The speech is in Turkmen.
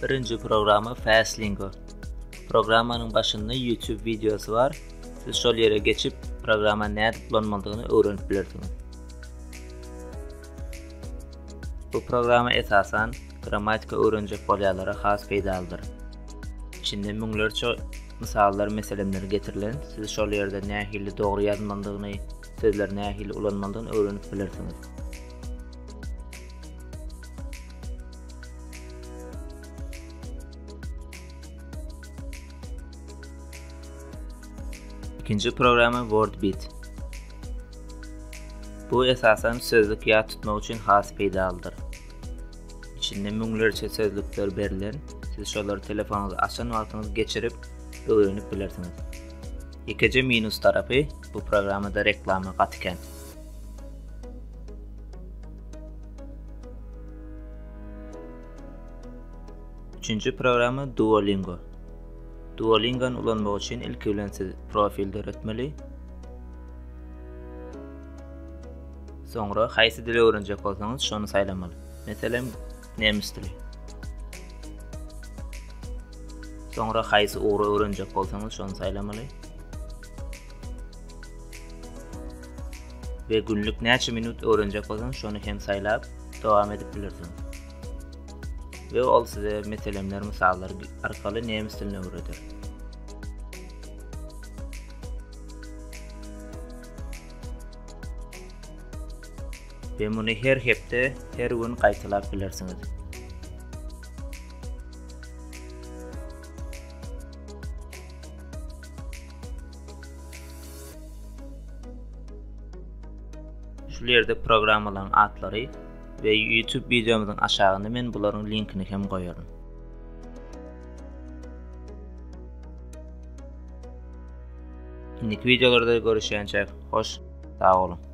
Birinji programma Fastlingo. Programmanyň başynda YouTube wideosy bar. Siz şol ýere geçip, programma nädip ulanmalydygyny öwrenip bilersiňiz. Bu programma esasan grammatika öwrenjek bolýanlara has peýdalydyr. Içinde müňlerçe mysallar, meselemler getirilen. Siz şol ýerde nähili dogry ýazmalydygyny, sözleri nähili ulanmalydygyny öwrenip bilersiňiz. Ikinji programma WordBit. Bu esasan sözlük ýat tutmak üçin has peýdalydyr. Içinde müňlerçe sözlükler berlen, siz şolary telefonyňyzy açan wagtyňyz geçirip öwrenip bilersiňiz. Ýekeje minus tarapy bu programmada reklama gaty kän. Üçünji programma Duolingo. Duolingony ulanmak üçin ilki bilen siz profil döretmeli. Soňra haýsy dili öwrenjek bolsaňyz şony saýlamaly. Meselem, nemes dili. Soňra haýsy ugry öwrenjek bolsaňyz şony saýlamaly. We günlük näçe minut öwrenjek bolsaňyz şony hem saýlap dowam edip bilersiňiz. We ol size meselemler, mysallar arkaly nemes dilini öwreder. We muny her hepde, her gün gaýtalap bilersiňiz. Şul ýerde programmalaryň atlary we YouTube wideomyzyň aşagynda men bularyň linkini hem goýaryn. Indiki wideolarda görüşýänçäk hoş sag boluň.